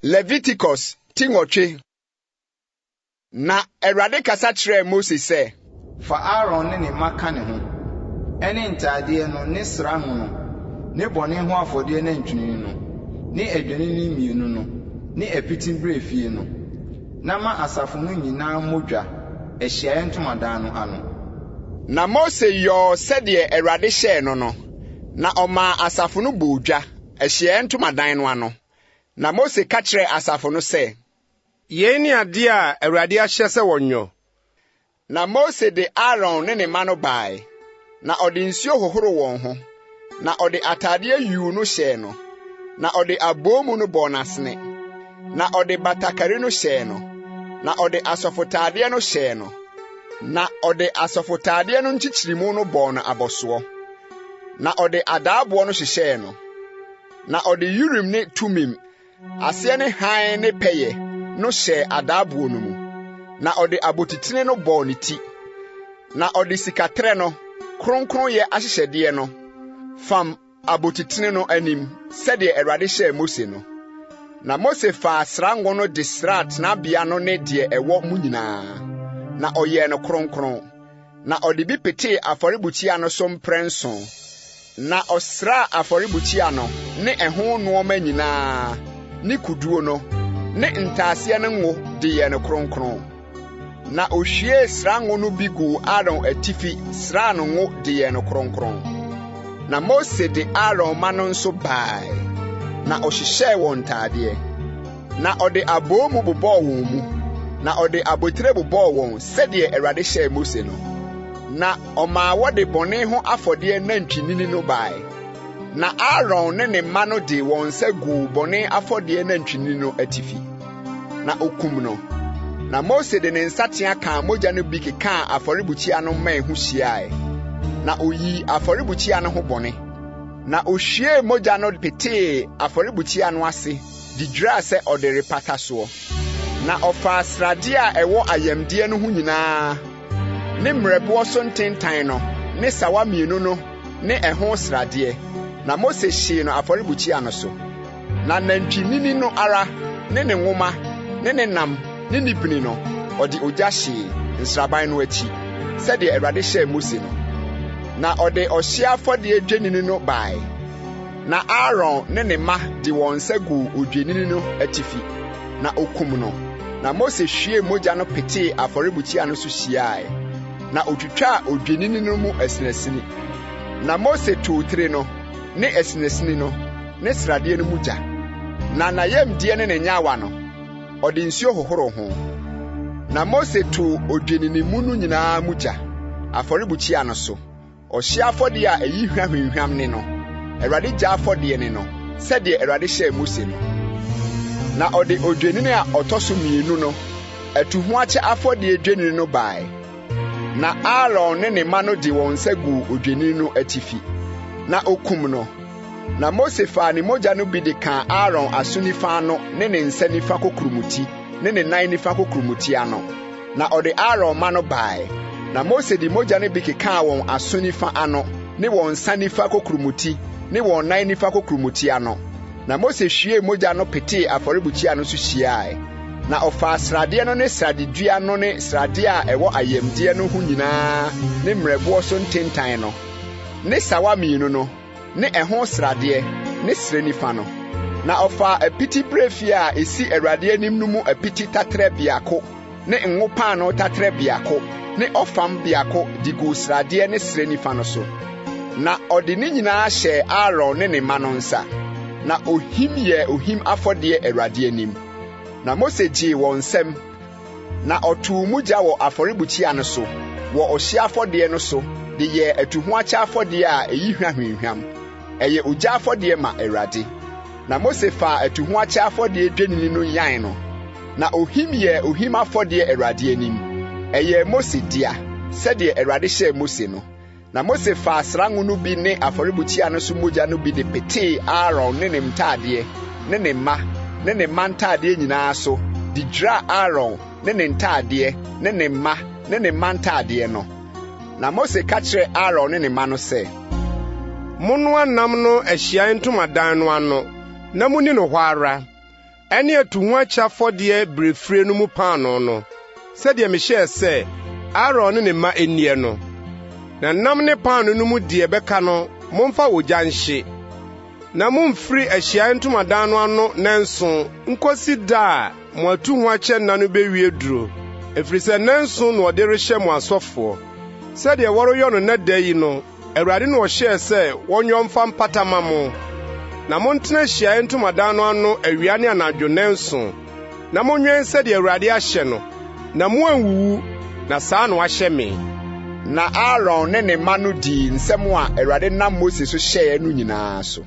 Leviticus ti nwɔtwe. Na Awurade kasa kyerɛɛ Mose sɛ. Fa Aaron ne ne mma ka ne ho, ɛne ntadeɛ no ne sra ngo no, ne bɔne ho afɔdeɛ nantwinini no, ne adwennini mmienu no, ne apiti berɛ no, na ma asafo no nyinaa mmɔ dwa, ahyiaeɛ ntomadan no ano. Na Mose yɔɔ sɛdeɛ Awurade hyɛɛ no no, na ɔmaa asafo no bɔɔ dwa, ahyiaeɛ ntomadan no ano. Na Mose ka kyerɛɛ asafo no sɛ, Yei ne adeɛ a Awurade ahyɛ sɛ wɔnyɔ. Na Mose de Aaron ne ne mma no bae, na ɔde nsuo hohoroo wɔn ho, na ɔde atadeɛ yuu no hyɛɛ no, na ɔde aboomu no bɔɔ n'asene, na ɔde batakari no hyɛɛ no, na ɔde asɔfotadeɛ no hyɛɛ no, na ɔde asɔfotadeɛ no nkyekyeremu no bɔɔ no abɔsoɔ, na ɔde adaaboɔ no hyehyɛɛ no, na ɔde Urim ne Tumim, aseɛ ne hann ne pɛyɛ, no hyɛɛ adaaboɔ no mu, na ɔde abotitene no bɔɔ ne ti, na ɔde sikaterɛ no, kronkronyɛ ahyehyɛdeɛ no, fam abotitene no anim sɛdeɛ Awurade hyɛɛ Mose no. Na Mose faa srango no de sraa tenabea no ne deɛ ɛwɔ mu nyinaa, na ɔyɛɛ no kronkron. Na ɔde bi petee afɔrebukyia no so mprɛnson. Na ɔsraa afɔrebukyia no ne ɛho nnoɔma nyinaa ne kuduo no ne ntaaseɛ no ngo de yɛɛ no kronkron. Na ohwiee srango no bi guu Aaron atifi sraa no ngo de yɛɛ no kronkron. Na Mose de Aaron mma no nso bae, na ɔhyehyɛɛ wɔn ntadeɛ. Na ɔde aboomu bobɔɔ wɔn mu, na ɔde abotire bobɔɔ wɔn sɛdeɛ Awurade hyɛɛ Mose no. Na ɔmaa wɔde bɔne ho afɔdeɛ nantwinini no bae. Na Aaron ne ne mma no de wɔn nsa guu bɔne afɔdeɛ nantwinini no atifi, na okum no. Na Mose de ne nsateaa kaa mogya no bi kekaa afɔrebukyia no mmɛn ho hyiae, na oyii afɔrebukyia no ho bɔne. Na ohwiee mogya no petee afɔrebukyia no ase de dwiraa sɛ ɔde repata soɔ. Na ɔfaa sradeɛ a ɛwɔ ayamdeɛ no ho nyinaa ne mmerɛboɔ so ntentan no ne sawa mmienu no ne ɛho sradeɛ, na Mose hyee no afɔrebukyia no so. Na nantwinini no ara ne ne nwoma ne ne nam ne ne bini no, ɔde ogya hyee nsraban no akyi, sɛdeɛ Awurade hyɛɛ Mose no. Na ɔde ɔhyeɛ afɔdeɛ dwennini no bae, na Aaron ne ne mma de wɔn nsa guu odwennini no atifi, na okum no. Na Mose hwiee mogya no petee afɔrebukyia no so hyiae, na otwitwaa odwennini no mu asinasini. Na Mose too tire no, ne asinasini no, ne sradeɛ no mu gya. Na n'ayamdeɛ ne ne nyawa no, ɔde nsuo hohoroo ho. Na Mose too odwennini mu no nyinaa mu gya, afɔrebukyia no so, ɔhyeɛ afɔdeɛ a ɛyi hwa hwamhwam ne no, Awurade gya afɔdeɛ ne no, sɛdeɛ Awurade hyɛɛ Mose no. Na ɔde odwennini a ɔtɔ so mmienu no, atuhoakyɛ afɔdeɛ dwennini no bae. Na Aaron ne ne mma no de wɔn nsa guu odwennini no atifi, na okum no. Na Mose faa ne mogya no bi de kaa Aaron aso nifa ano ne ne nsa nifa kokuromoti ne ne nan nifa kokuromoti ano. Na ɔde Aaron mma no bae. Na Mose de mogya no bi kekaa wɔn aso nifa ano ne wɔn nsa nifa kokuromoti ne wɔn nan nifa kokuromoti ano. Na Mose hwiee mogya no petee afɔrebukyia no so hyiae. Na ɔfaa sradeɛ no ne sradedua no ne sradeɛ a ɛwɔ ayamdeɛ no ho nyinaa ne mmerɛboɔ so ntentan no, ne sawa mmienu no, ne ɛho sradeɛ, ne srɛ nifa no. Na ɔfaa apiti berɛfie a esi Awurade anim no mu apiti taterɛ biako ne ngo paanoo taterɛ biako ne ɔfam biako de guu sradeɛ ne srɛ nifa no so. Na ɔde ne nyinaa hyɛɛ Aaron ne ne mma no nsa, na ohim yɛɛ ohim afɔdeɛ Awurade anim. Na Mose gyee wɔn nsam, na ɔtoo mu gya wɔ afɔrebukyia no so wɔ ɔhyeɛ afɔdeɛ no so de yɛɛ atuhoakyɛ afɔdeɛ a ɛyi hwa hwamhwam. Ɛyɛ ogya afɔdeɛ ma Awurade. Na Mose faa atuhoakyɛ afɔdeɛ dwennini no yan no, na ohim yɛɛ ohim afɔdeɛ Awurade anim. Ɛyɛɛ Mose dea, sɛdeɛ Awurade hyɛɛ Mose no. Na Mose faa srango no bi ne afɔrebukyia no so mogya no bi de petee Aaron ne ne ntadeɛ ne ne mma ne ne mma ntadeɛ nyinaa so de dwiraa Aaron ne ne ntadeɛ ne ne mma ne ne mma ntadeɛ no. Na Mose ka kyerɛɛ Aaron ne ne mma no sɛ, Monnoa nam no ahyiae ntomadan no ano na munni no hɔ ara. Ɛne atuhoakyɛ afɔdeɛ berɛfire no mu paanoo no, sɛdeɛ mehyɛɛ sɛ Aaron ne ne mma nnie no. Na nam ne paanoo no mu deɛ ɛbɛka no, momfa ogya nhye. Na mommfiri ahyiaeɛ ntomadan no ano nnanson nkosi da a mo atuhoakyɛ nna no bewie duro, ɛfiri sɛ nnanson na wɔde rehyɛ mo asɔfoɔ. Sɛdeɛ wɔreyɔ no nnɛ da yi no, Awurade na ɔhyɛɛ sɛ wɔnyɔ mfa mpata mma mo. Na montena ahyiaeɛ ntomadan no ano awia ne anadwo nnanson, na monwɛn sɛdeɛ Awurade ahyɛ no, na moanwuwu, na saa na wahyɛ me. Na Aaron ne ne mma no dii nsɛm a Awurade nam Mose so hyɛeɛ no nyinaa so.